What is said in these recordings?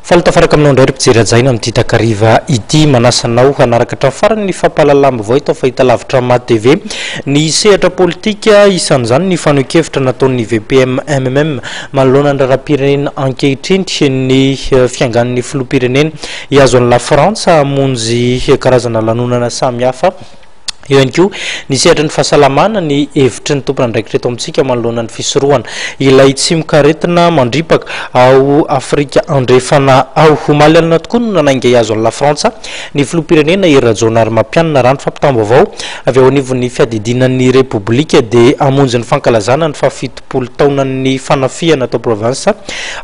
Faly tafaraka aminao indray ry mpijery hajaina amin'ity takariva ity. Manasa anao hanaraka hatramin'ny farany ny fampahalalam-baovao eto amin'ny fahitalavitra Mad TV. Ny sehatra politika, isan'izany ny fanehoan-kevitra nataon'ny VPM MMM manoloana ny raharaham-pirenena ankehitriny, ny fiangan'ny filoham-pirenena hihazo an'i Lafrantsa hamonjy karazana lanonana samihafa. Eo ihany koa ny sehatry ny fahasalamana, ny hevitry ny tompon'andraikitra eto amintsika manoloana ny fisorohana ilay tsimokaretina mandripaka ao Afrika Andrefana ao. Omaly alina tokoa no nanainga hihazo an'i Lafrantsa ny filoham-pirenena Hery Rajaonarimampianina. Raha ny fampitam-baovao avy ao anivon'ny fiadidiana ny Repoblika dia hamonjy ny fankalazana ny fahafitopolo taonan'ny fanafihana tao Provence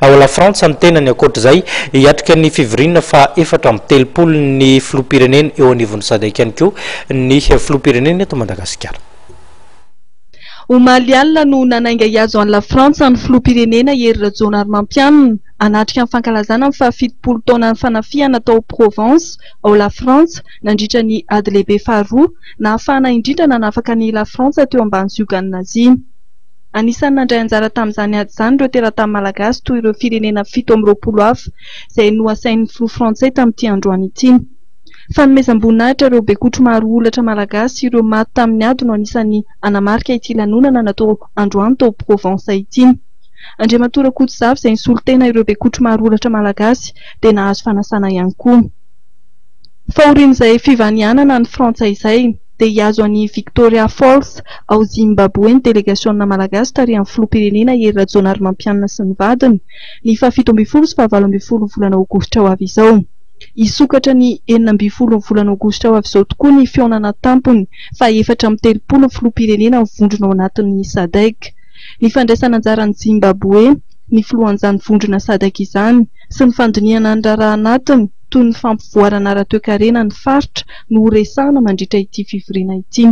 ao Lafrantsa ny tenany. Ankoatra izay, hiatrika ny fivoriana faha 34 ny filoham-pirenena eo anivon'ny Sadec ihany koa ny filoham-pirenena eto Madagasikara. Omaly alina no nanainga hihazo an'i Lafrantsa ny filoham-pirenena Hery Rajaonarimampianina hanatrika ny fankalazana ny fahafitopolo taonan'ny fanafihana tao Provence ao Lafrantsa nandritra ny ady lehibe faharoa nahafahana indrindra nanafaka an'i Lafrantsa teo ambany ziogan'ny Nazia. Anisan'ny nandray anjara tamin'izany ady izany ireo teratany malagasy toy ireo firenena 27 hafa izay nohasain'ny filoha frantsay tamin'ity androany ity. Fanomezam-boninahitra ireo bekotro maro holatra malagasy sy ireo maty tamin'ny ady no anisan'ny hanamarika ity lanonana natao androany tao Provence ity. Andriamatoa Rakotozafy izay nisolo tena ireo bekotro maro holatra malagasy dia nahazo fanasana ihany koa. Fahorian'izay fivanianana any Frantsa izay dia hihazo an'i Victoria Falls ao Zimbaboe ny delegasiona malagasy tarihan'ny filoham-pirenena Hery Rajaonarimampianina sy ny vadiny ny faha-17 sy faha-18 volana aogositra ho avy izao. Hisokatra ny 16 ny volana aogositra ho avy izao tokoa ny fihaonana an-tampony faha-34 ny filoham-pirenena mivondrona ao anatin'ny Sadec. Ny fandraisana anjaran'i Zimbaboe, ny filohan'izany vondrona Sadec izany, sy ny fandinihana ny raharaha anatiny toy ny fampivoarana ara-toekarena ny faritra no horesahana mandritra ity fivoriana ity.